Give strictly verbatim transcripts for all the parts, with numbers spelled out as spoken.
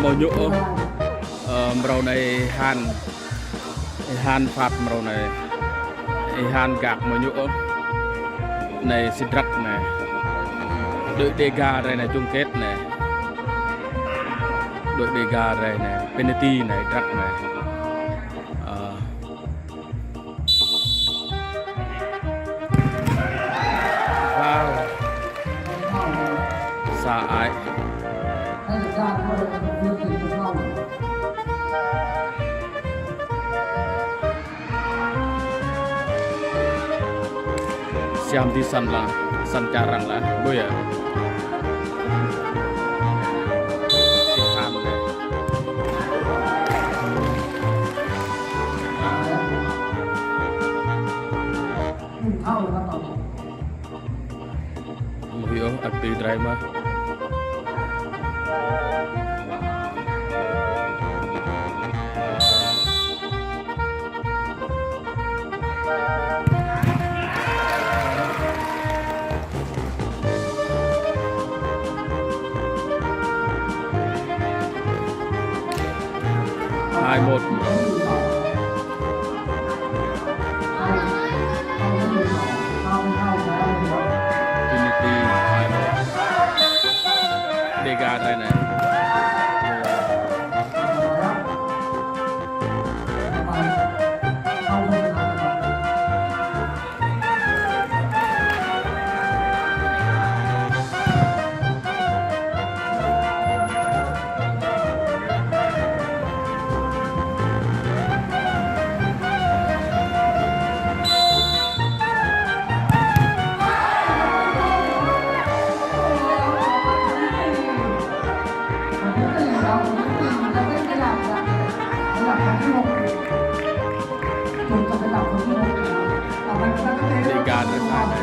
Mơñu ôh, ơ, mrâo anai hăn, hăn phat mrâo anai, hăn gak mơñu ôh. Anai si drăk anai. Đội Đêga rai anai chung kết anai. Đội Đêga rai anai, penalty anai, drăk anai. Ơ. Wow. Sa ai. Siam di san lah, san čarăng lah, ƀu yơh. Di san lah. Ƀu yơh, ăt tui drơi mơ̆n. Hai một. Trinity hai một. Đêga rai anai. Đêga rai anai.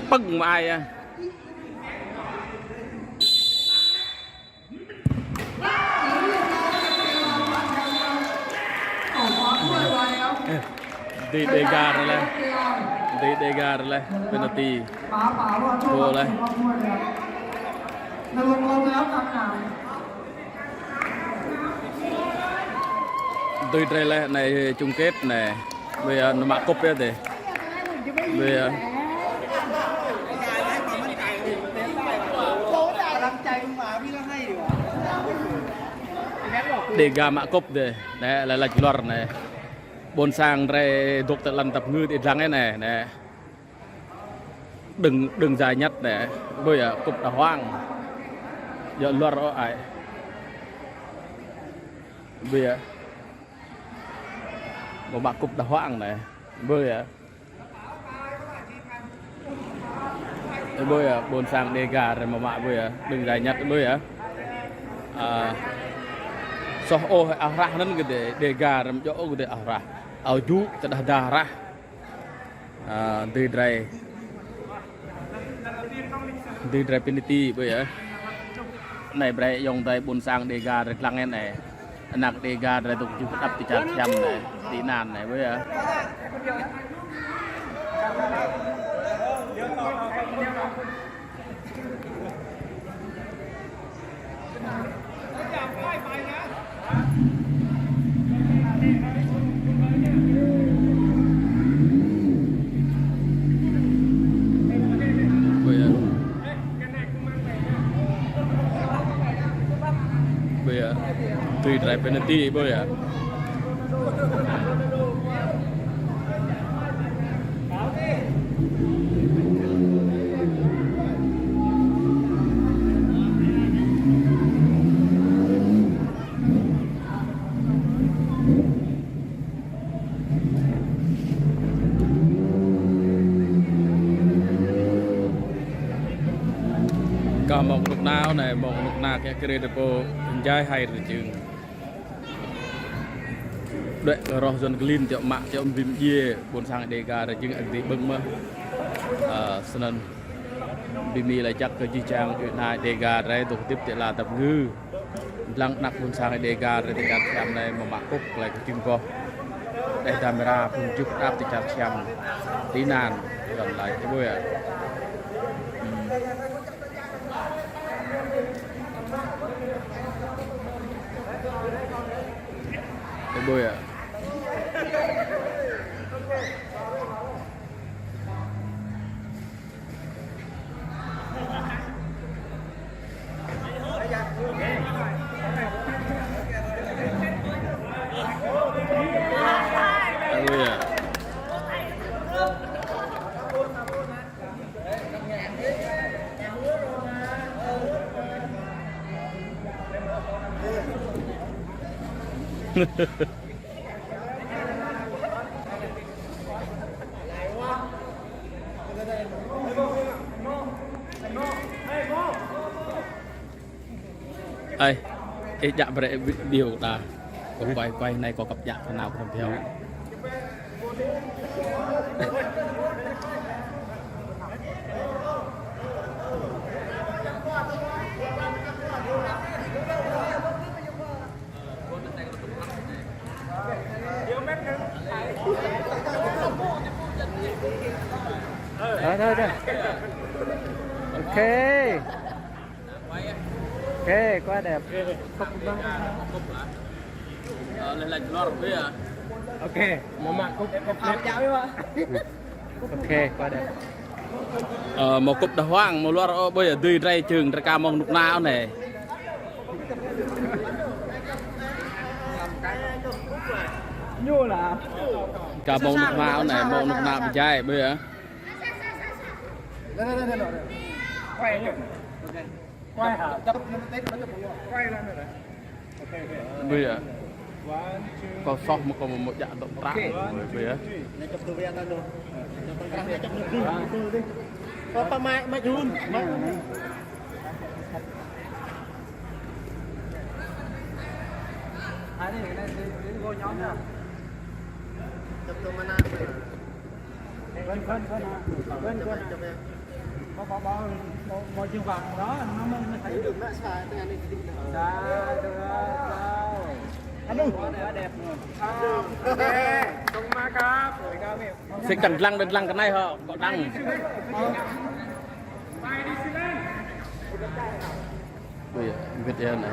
Pơ̆ng mă ai ah. Ơ, di Đêga rai laih. Di Đêga rai laih. Penalty. Gol laih. Tui drơi laih anai chung kết anai. Ƀu yơh, nao mă cúp yơh dêh. Ƀu yơh. Đêga mă cúp dêh. Anai, laĭ laĭ luar anai. Ƀôn sang drơi dŏ tơ lăn tăp ngư ti dlăng anai, anai. Đơ̆ng, đơ̆ng giải nhất anai. Ƀu yơh, cúp đa hoang. Yơh luar ôh ai. Ƀu yơh. Ƀu mă cúp đa hoang anai. Ƀu yơh. Ƀu yơh, ƀôn sang Đêga rai mă mă ƀu yơh, đơ̆ng giải nhất ƀu yơh. Ơ, soh ôh, ah rah anŭn gơ̆ dêh, Đêga rai mă djơ̆ ôh gơ̆ dêh, ah rah. Ao jŭ, tơdah dah rah. Ơ, di drơi. Di drơi penalty ƀu yơh. Anai brơi ayŏng adơi ƀôn sang Đêga rai lăng anai. Ană Đêga rai dŏ čuh pơđăp ti čar Siam anai, ti anŭn anai, ƀu yơh. Ƀu yơh. Ƀu yơh. Tui drơi penalty ƀu yơh. Kơ mơ̆ng rơnŭk nao anai, mơ̆ng rơnŭk nao kiăng kơ rơdêh pô jai hai rơjing. Đuaĭ roh Yuan klin, tiŏ mă, tiŏ bim djiê, ƀôn sang Dega rai jing ăt dĭ ƀơ̆ng mơh. Ơ, snăn. Bi mĭn laĭ jăk kơ jih jang ƀing ană Dega rai dôk hơdip ti ala dap ngư. Lăng ană ƀôn sang Dega rai ti čar Siam anai mă mă kŭp klei kơ jing boh. Đeh đam mơra phung jŭk đăp ti čar Siam. Ti anăn, Yuan laĭ, ih ƀuh yơh. Hmm. Ih ƀuh yơh. Ih ƀuh yơh. Ơi, ih djă brơi video ta. Kâo quay, quay anai kâo kăp djă kơ nao kơ răm pioh. Thôi, thôi, thôi. Ok. Ok, quá đẹp. Ơ, leh lač hlor ƀiă. Ok, mă mă kŭp, kŭp. Ok, quá đẹp. Ơ, mă kŭp đàng hoàng, mă hlor ôh, ƀiă dưi rai čưng, rai ka mơ̆ng anôk anai. Ñu lah. Ka mơ̆ng anôk anai, mơ̆ng anôk anai pơdjai, ƀiă. Đây, đây, đây, đây, đây. Quay nhá. Quay hả? Chụp, chụp, chụp, quay lại nữa này. Ok, ok. Ƀiă. One, two, three. Kâo soh mă kâo mă mă djă dŏ prăk. Ok. Ƀiă. One, two, three. Này chụp từ bên này luôn. Chụp bên này, chụp từ bên này đi. Có pa mai, mai dùm. Mai dùm. Hai đi, cái này thì, thì vô nhóm nha. Chụp từ bên này. Quên, quên, quên hả? Quên, quên hả? Có, có, có, có, có chữ vàng đó, nó mới, mới thấy được. Xa được rồi. Alo. Quá đẹp luôn. Ơ, ok. Sĭt čiăng lăng, lăng kơ anai hŏ, kâo đăng. Ui, wĭt yơh anai.